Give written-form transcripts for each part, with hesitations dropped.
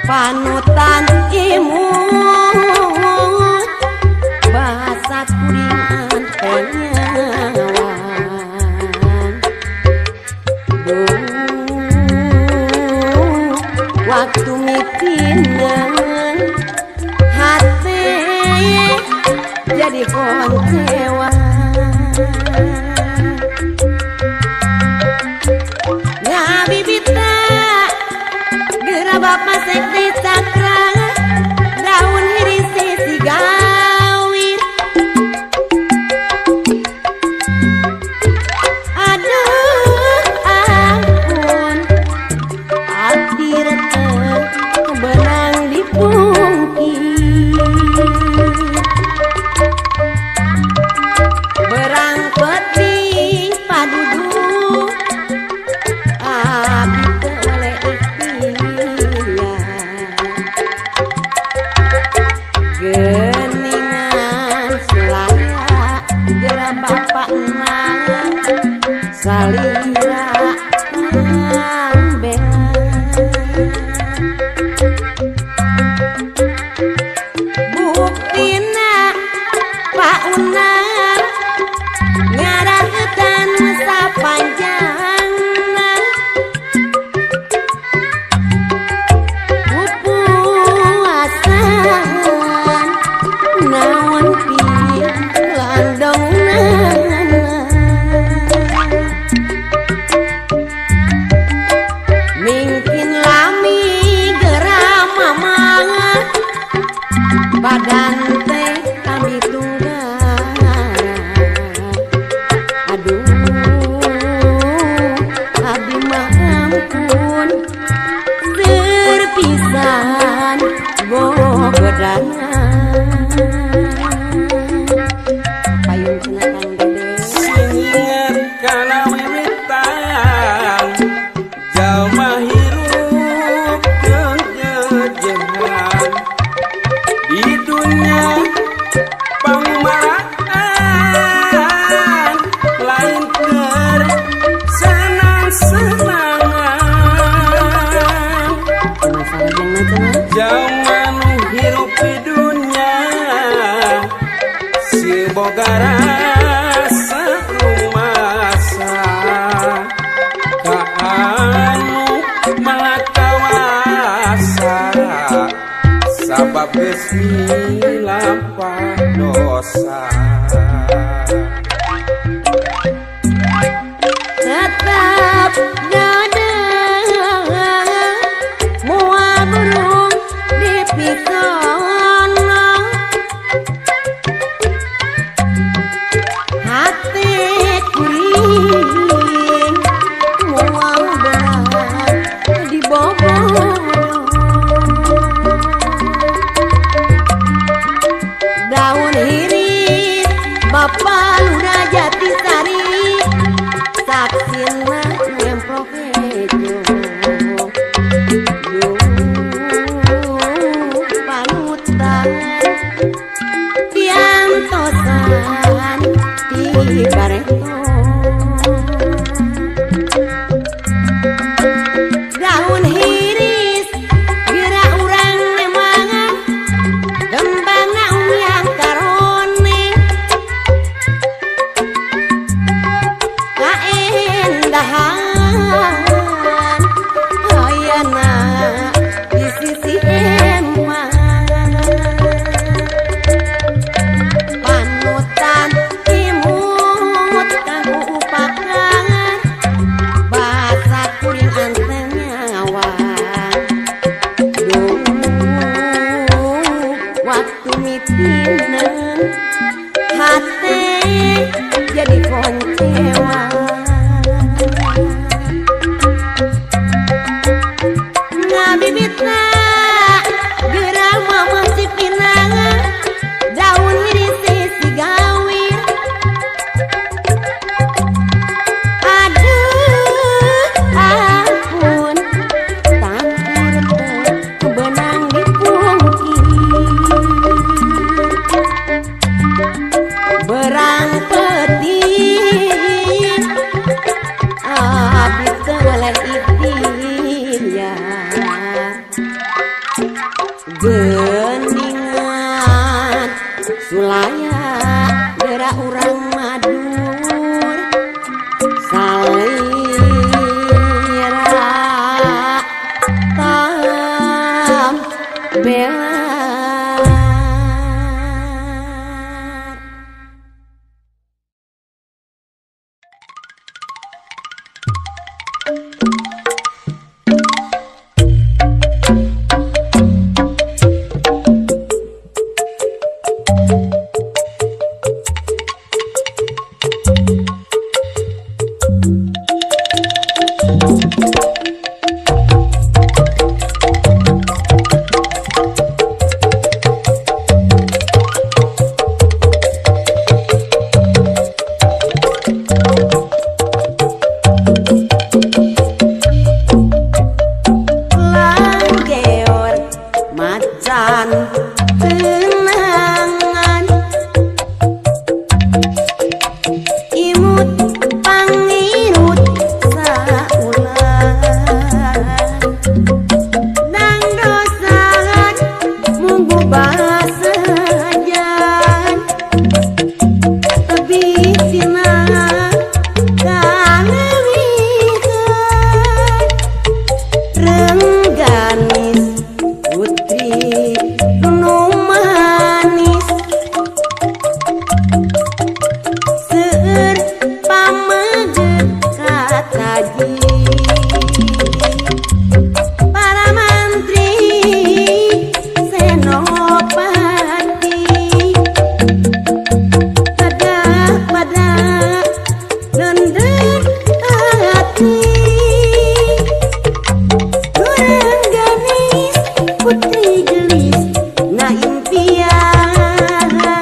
Panutan imut bahasa kuringan penyawan. Duh, waktu mikinan hati jadi koncewa. Ngabibita geura bapak sekti cakra daun hiris sisi gawir. Aduh ampun hati reteng benang dipungkir. Berang peting padudu abdi teu ikhtiar. Geningan sulaya geura bapak nang salira ngambean. Buktina Pak Unar ngaragetan sapanjangna pupuasan naon pilandongna. Mingkin lami geura mamang badan teh kami tunggal. Aduh abdi mah ampun serpisan gogodana. Payung cenah Kang Dede. Singin kana wiwitan jalma hirup jeung jejehan di dunya pangmaraan lain keur senang-senangan. Cenah salajengna cenah. Jalma nu hirup di dunya si boga rasa rumasa ka anu maha kawasa sabab geus milampah dosa. Tetap dada moal burung dipisono. Geningan sulaya geura urang Madur salira tam bela. Langgeor macan tenangan imut pangirut saulan nang dosan munggu basejan tebi tina kalewihan Rengganis putri nu manis seueur pameget kataji para mantri senopati pada pada nendek hati. Rengganis putri gelis na impian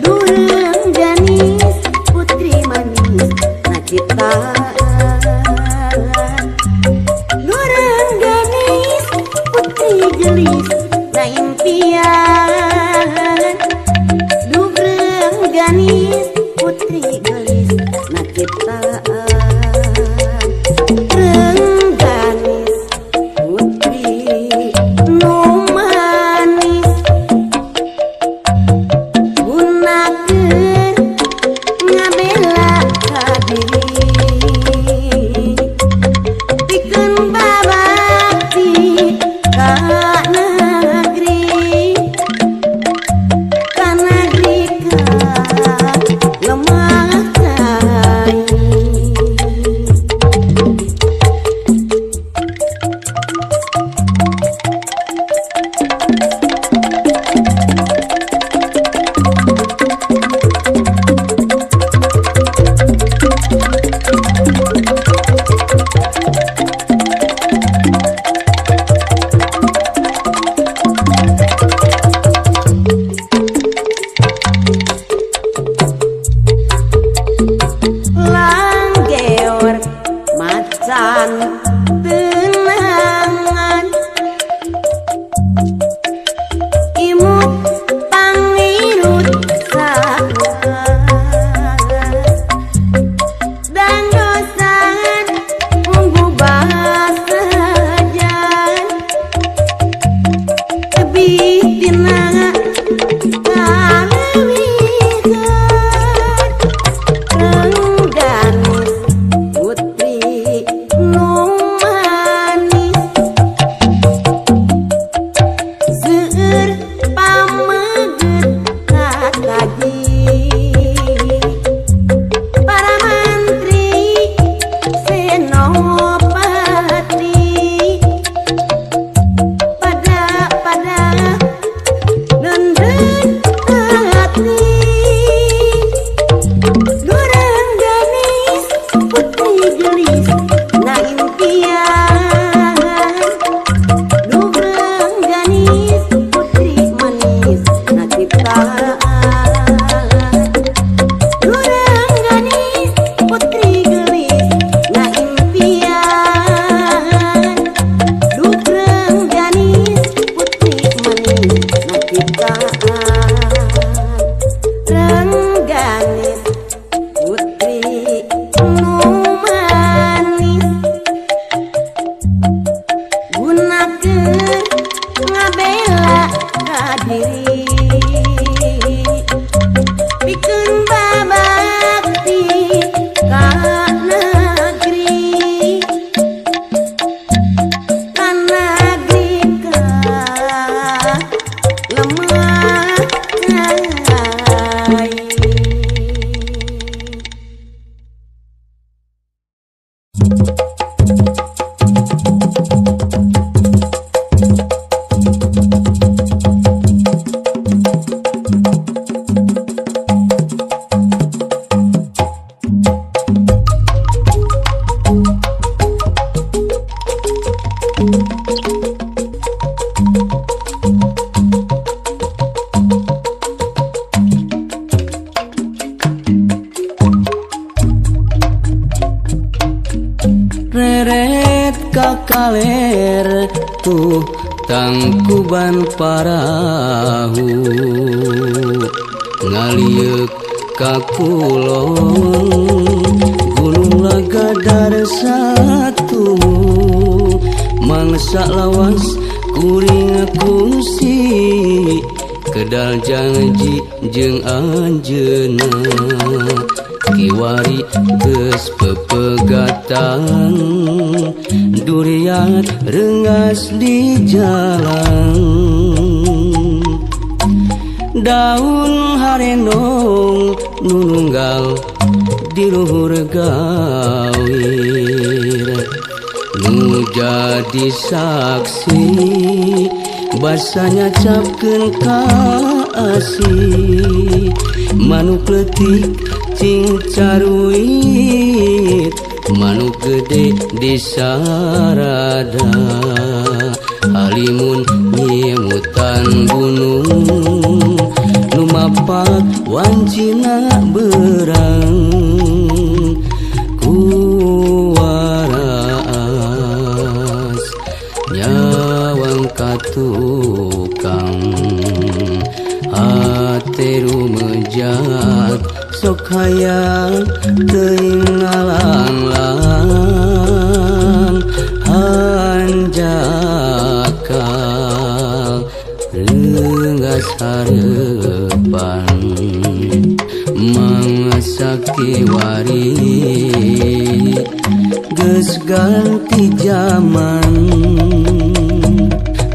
Rengganis putri manis na ciptaan Rengganis putri gelis na impian Rengganis putri gelis na ciptaan Rengganis putri nu manis gunakeun ngabela ka diri pikeun babakti ka negeri ka negeri ka lemah kai. Langgeor macan tenangan imut pangirut saulan dangdosan munggu basejan tebih tina kalewihan Rengganis putri nu manis seueur pameget kataji para mantri senopati pada pada Pabela ka diri pikeun babakti ka negeri ka negeri ka lemah aing. Reret kakaler tuh tangkuban parahu ngalieuk ka kulon Gunung Lagadar satu mangsa lawas kuring kungsi kedal janji jeung anjeunna kiwari geus pepegatan durian rengas di jalan daun harendong nu nunggal di luhur gawir nu jadi saksi basanya capkeun ka asih manuk leutik cing caruit manuk gede di sarada halimun nyimutan gunung lumapak wancina berang kuwaraas nyawang katukang hate rumejat sok hayang teuing ngalanglang hanjakal reunggas hareupan mangsa kiwari geus ganti jaman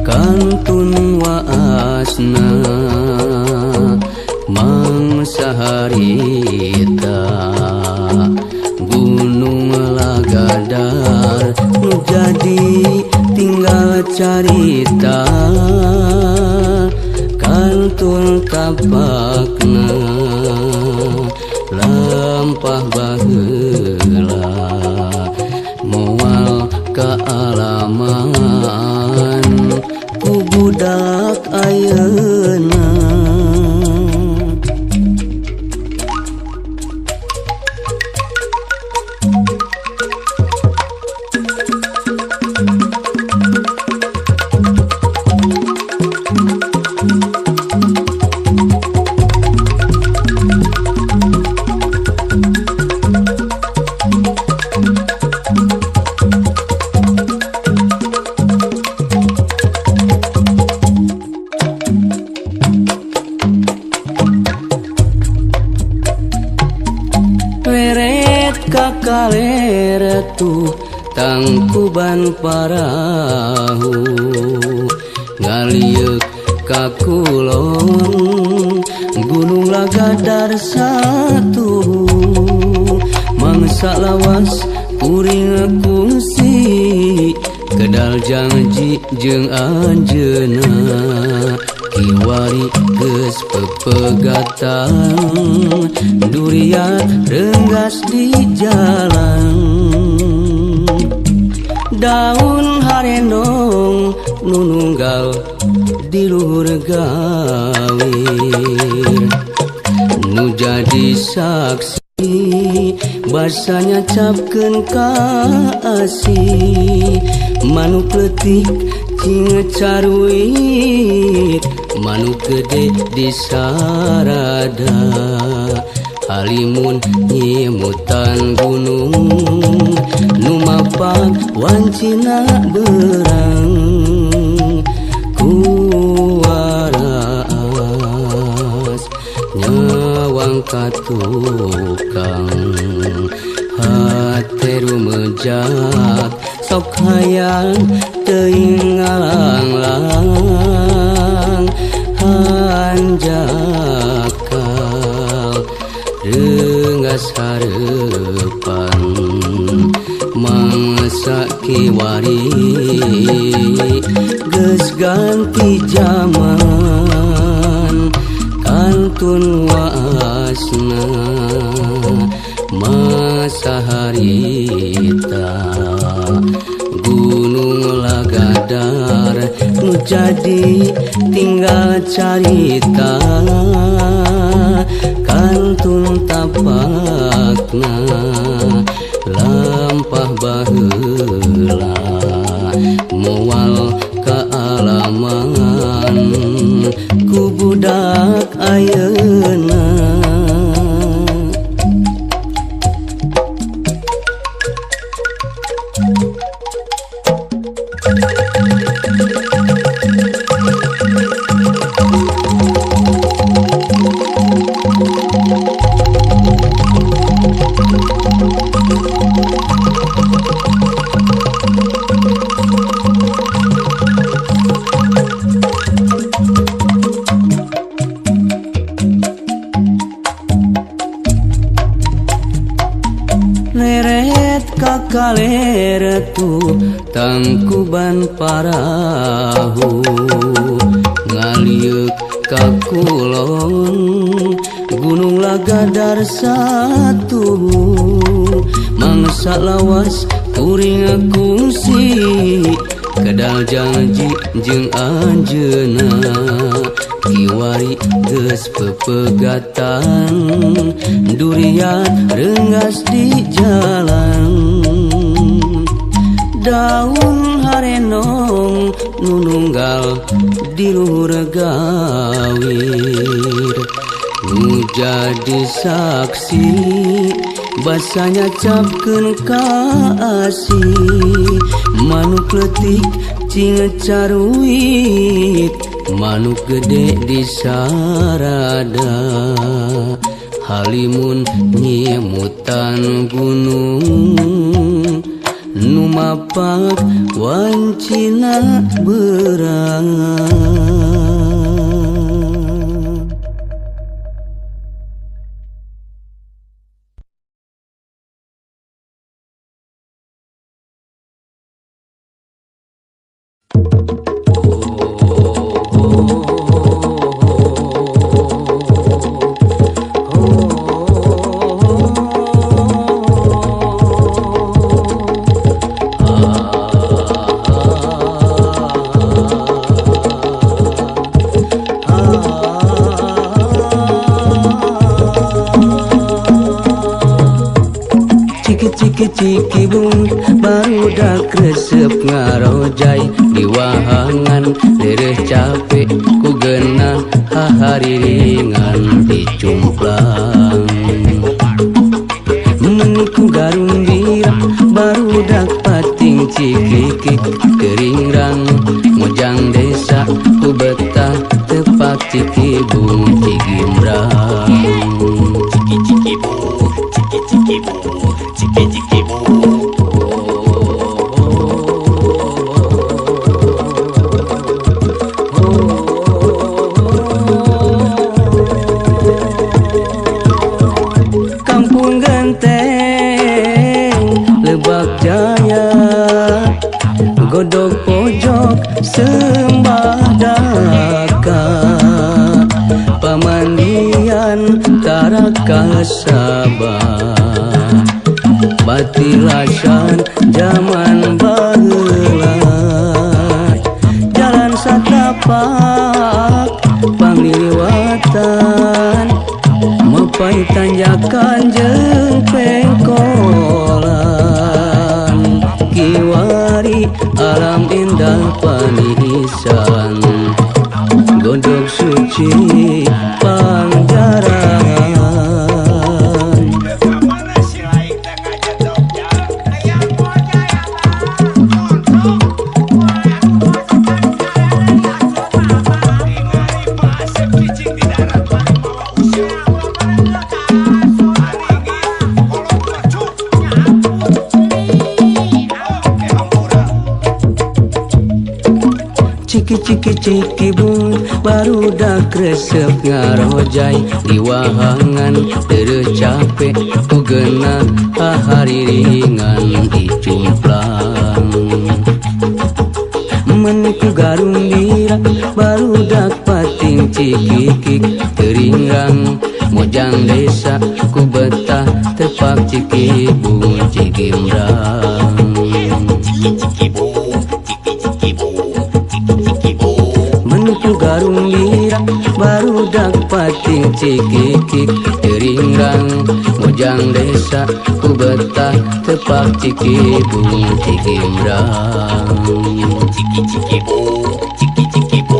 kantun waasna mangsa harita Gunung Lagadar nu jadi tinggal carita kantun tapakna lampah baheula moal kaalaman ku budak ayeuna. Reret kakaler tuh tangkuban parahu ngalieuk ka kulon Gunung Lagadar satu mangsa lawas kuring kungsi kedal janji jeung anjeunna kiwari geus pepegatan durian renggas di jalan daun harendong nu nunggal di luhur gawir nu jadi saksi basanya capkeun ka asih manuk leutik cing caruit manuk gede di sarada halimun nyimutan gunung nu mapak wancina berang kuwaraas ka tukang hate rumejak sok hayang teuing ngalanglang hanjakal reungas hareupan mangsa kiwari geus ganti jaman kantun waasna masa harita Gunung Lagadar nu jadi tinggal carita kantun tapakna lampah baheula moal kaalaman ku budak ayeuna. Leret kakaler tuh tangkuban parahu ngaliuk ka kulon Gunung Lagadar satu mangsa lawas kuring kungsi kedal janji jeung anjeuna kiwari geus pepegatan durian reunggas di jalan daun harenong nu nunggal di luhur gawir nu jadi saksi basanya capkeun ka asih manuk leutik cing caruit manuk gede di sarada halimun nyimutan gunung nu mapak wancina beurang. Ciki-ciki bung barudak resep ngarojai di wahangan lereh capek ku genah hahariringan dicumplang meniku garumbira barudak pating cikikik keringrang mojang desa ku betah tepak cikibung cigimbrang ciki-ciki bu ciki-ciki bu ciki-ciki bu. Kampung Genteng Lebak Jaya godog pojok sembah daka pamandian tarakasaba batilasan jaman baheula jalan satapak pangliwatan mapai tanjakan jeung pengkolan kiwari alam indah panisan godog suci pangjaran. Ciki ciki bung barudak resep ngarojai di wahangan teu capek ku geunah hahariringan dicumplang. Meniku garumbira barudak pating cikikik teuringrang mojang desa ku betah tepak cikibung cigimbrang. Meniku garumbira barudak pating cikikik teuringrang mojang desa ku betah tepak cikibung cigimbrang. Ciki ciki bu, ciki ciki bu.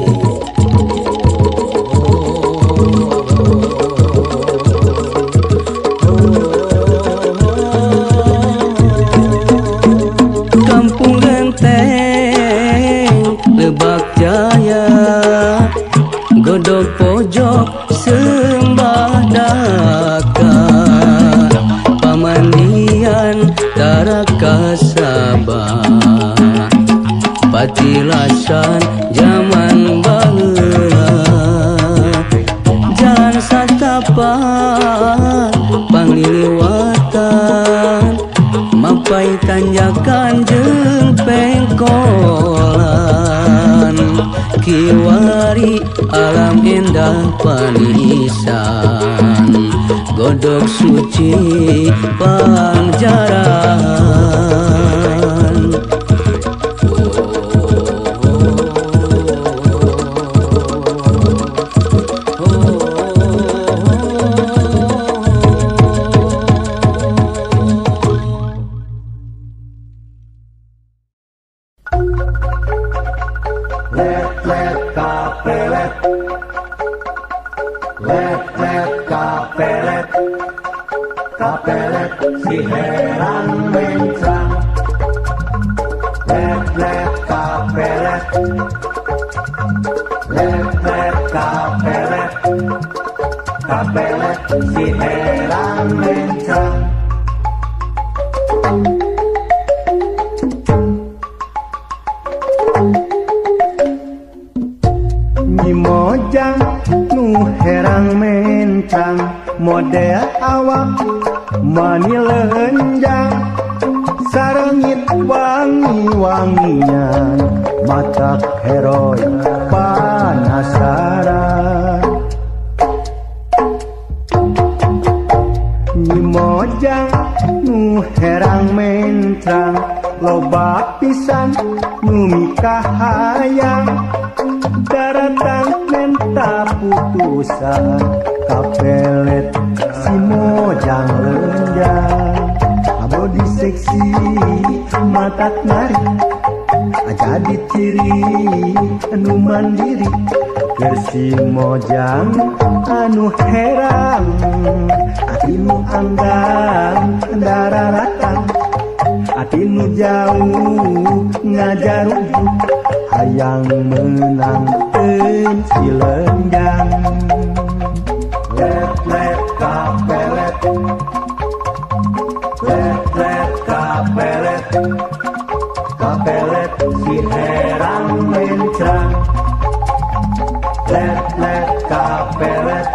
Kampung Genteng Lebak Jaya, godog pojok sembah daka, pamandian tarakasaba, patilasan zaman baheula, jalan satapak pangliliwatan, mapai tanjakan jeung pengkolan, kiwari alam indah panisan, godog suci pangjarahan. Let let kapelet, let let kapelet, kapelet si herang mencang. Let let kapelet, let let kapelet, kapelet si herang mencang. Nyi Mojang nu herang mencang, model awak mani lenjang, sarengit wangi-wangian, matak heroi panasaran. Nyi Mojang nu herang mencang, loba pisan nu mikahayang, daratang menta putusan, kapelet si Mojang lenjang. Body seksi matak nari, jadi ciri anu mandiri, keur si Mojang anu herang, ati nu anggang dararatang, ati nu jauh ngajarujuk, hayang menang si lenjang. Let let kapelet, let let kapelet, kapelet si herang mencang. Let let kapelet,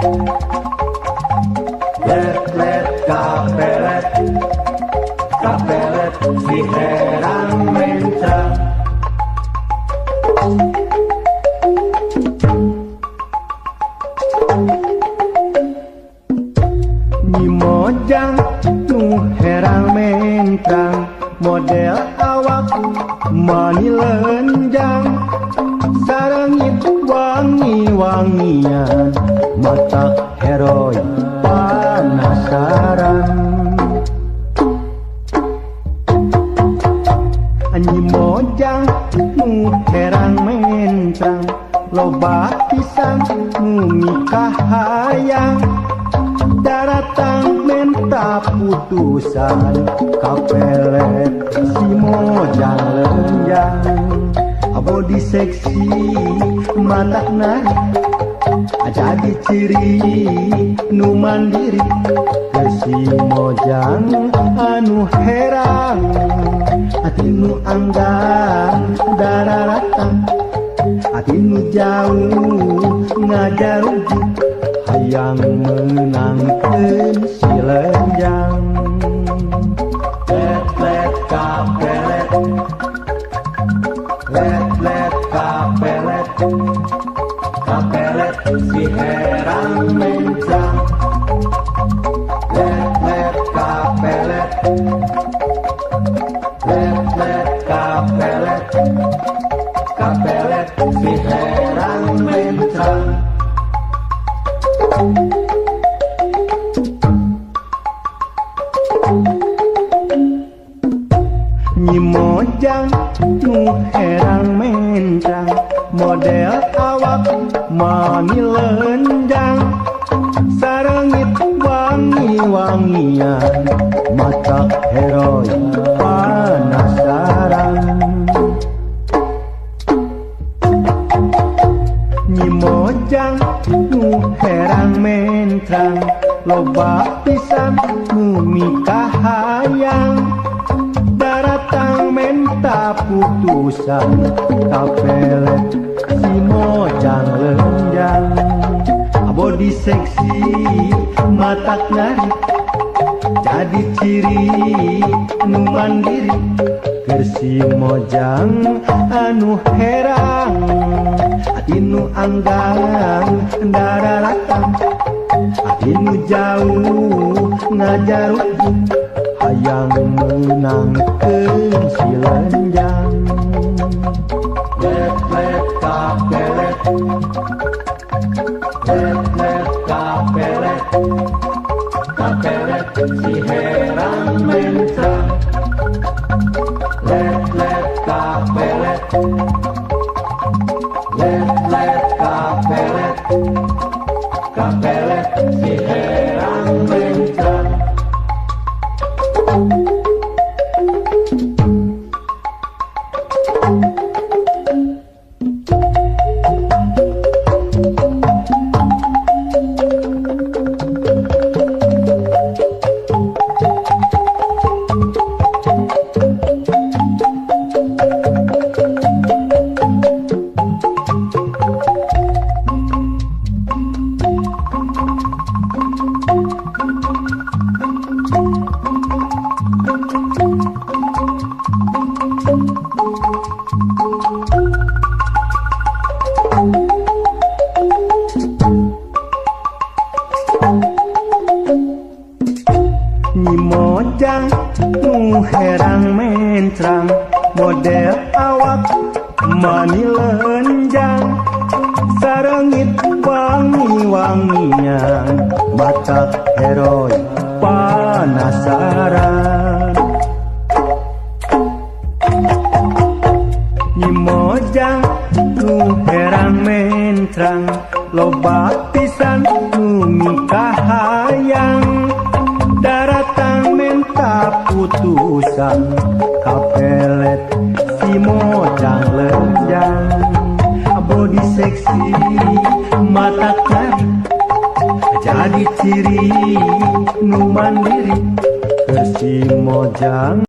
let let kapelet, kapelet si herang mencang. Nyi Mojang nu herang mencang, model awak mani lenjang, sarengit wangi-wangian, matak heroi panasaran. Nyi Mojang nu herang mencang, loba pisan nu mikahayang, daratang menta putusan, kapelet si Mojang lenjang. Body seksi matak nari, jadi ciri nu mandiri, keur si Mojang anu herang, ati nu anggang dararatang, Ati nu jauh ngajarujuk hayang meunangkeun si lenjang. Let let kapelet, let let kapelet, kapelet si herang mencang. Let let kapelet, let let kapelet, kapelet si herang mencang. Nyi Mojang nu herang mencang, model awak mani lenjang, sarengit wangi-wangian, mata heroi panasaran. Nyi Mojang nu herang mencang, loba pisan nu mikahayang, daratang menta putusan, kapelet si Mojang lenjang. Body seksi matak narik, jadi ciri nu mandiri, keur si Mojang anu herang, ati nu anggang dararatang, ati nu jauh ngajarujuk hayang meunangkeun si lenjang. Let let kapelet, let let kapelet, kapelet si herang mencang. Let let kapelet, let let kapelet, kapelet si herang mencang. Nyi Mojang nu herang mencrang, model awak mani lenjang, sarengit wangi-wangian, matak heroi panasaran. Nyi Mojang nu herang mencrang, loba pisan nu mikahayang, daratang menta putusan, kapelet si Mojang lenjang. Body seksi mata tarik, jadi ciri nu mandiri, keur si Mojang.